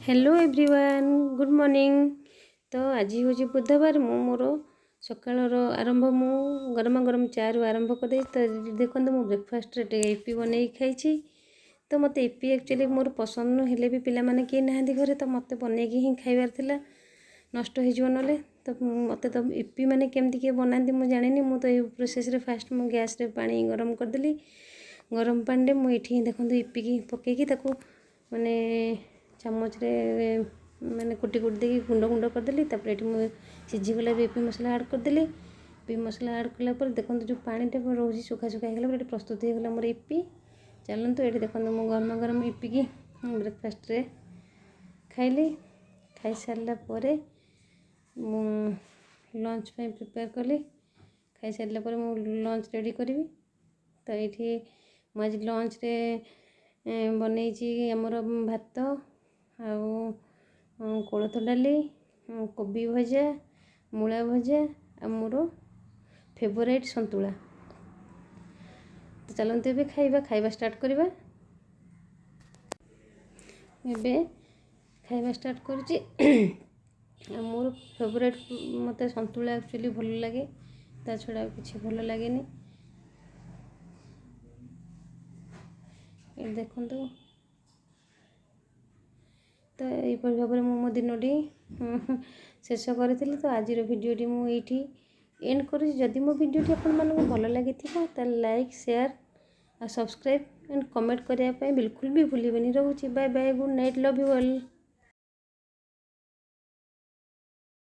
Hello everyone, good morning. ତ ଆଜି ହେଉଛି ବୁଧବାର। ମୁଁ ମୋର ସକାଳର ଆରମ୍ଭ ମୁଁ ଗରମ ଗରମ ଚାରୁ ଆରମ୍ଭ କରିଦେଇଛି। ତ ଦେଖନ୍ତୁ, ମୁଁ ବ୍ରେକଫାଷ୍ଟରେ ଟିକେ ଇପି ବନେଇକି ଖାଇଛି। ତ ମୋତେ ଇପି ଆକ୍ଚୁଆଲି ମୋର ପସନ୍ଦ ନୁହେଁ, ହେଲେ ବି ପିଲାମାନେ କେହି ନାହାନ୍ତି ଘରେ, ତ ମୋତେ ବନେଇକି ହିଁ ଖାଇବାର ଥିଲା, ନଷ୍ଟ ହେଇଯିବ ନହେଲେ। ତ ମୋତେ ତ ଇପି ମାନେ କେମିତି କିଏ ବନାନ୍ତି ମୁଁ ଜାଣିନି। ମୁଁ ତ ଏଇ ପ୍ରୋସେସ୍ରେ ଫାଷ୍ଟ ମୁଁ ଗ୍ୟାସ୍ରେ ପାଣି ଗରମ କରିଦେଲି। ଗରମ ପାଣିରେ ମୁଁ ଏଇଠି ହିଁ ଦେଖନ୍ତୁ ଇପିକି ପକେଇକି ତାକୁ ମାନେ ଚାମଚରେ ମାନେ କୁଟି କୁଟି ଦେଇକି ଗୁଣ୍ଡ ଗୁଣ୍ଡ କରିଦେଲି। ତାପରେ ଏଠି ମୁଁ ସିଝିଗଲା ବି ଇପି ମସଲା ଆଡ଼୍ କରିଦେଲି। ଇପି ମସଲା ଆଡ଼୍ କଲା ପରେ ଦେଖନ୍ତୁ ଯେଉଁ ପାଣିଟା ରହୁଛି ଶୁଖା ଶୁଖା ହେଇଗଲା ପରେ ଏଠି ପ୍ରସ୍ତୁତ ହେଇଗଲା ମୋର ଇପି। ଚାଲନ୍ତୁ, ଏଠି ଦେଖନ୍ତୁ ମୁଁ ଗରମ ଗରମ ଇପିକି ବ୍ରେକଫାଷ୍ଟରେ ଖାଇଲି। ଖାଇସାରିଲା ପରେ ମୁଁ ଲଞ୍ଚ ପାଇଁ ପ୍ରିପେୟାର କଲି। ଖାଇସାରିଲା ପରେ ମୁଁ ଲଞ୍ଚ ରେଡ଼ି କରିବି। ତ ଏଇଠି ମୁଁ ଆଜି ଲଞ୍ଚରେ ବନେଇଛି ଆମର ଭାତ ଆଉ କୋଳଥ ଡାଲି, କୋବି ଭଜା, ମୂଳା ଭଜା ଆଉ ମୋର ଫେଭରାଇଟ୍ ସନ୍ତୁଳା। ତ ଚାଲନ୍ତୁ ଏବେ ଖାଇବା ଷ୍ଟାର୍ଟ କରିବା। ଏବେ ଖାଇବା ଷ୍ଟାର୍ଟ କରୁଛି। ଆଉ ମୋର ଫେଭରାଇଟ୍ ମୋତେ ସନ୍ତୁଳା ଆକ୍ଚୁଆଲି ଭଲ ଲାଗେ, ତା ଛଡ଼ା ଆଉ କିଛି ଭଲ ଲାଗେନି। ଦେଖନ୍ତୁ, ତ ଏଇପରି ଭାବରେ ମୁଁ ମୋ ଦିନଟି ଶେଷ କରିଥିଲି। ତ ଆଜିର ଭିଡ଼ିଓଟି ମୁଁ ଏଇଠି ଏଣ୍ଡ କରୁଛି। ଯଦି ମୋ ଭିଡ଼ିଓଟି ଆପଣମାନଙ୍କୁ ଭଲ ଲାଗିଥିବ, ତାହେଲେ ଲାଇକ୍, ସେୟାର ଆଉ ସବସ୍କ୍ରାଇବ୍ ଆଣ୍ଡ କମେଣ୍ଟ କରିବା ପାଇଁ ବିଲକୁଲ ବି ଭୁଲିବେନି। ରହୁଛି, bye bye, good night, love you all.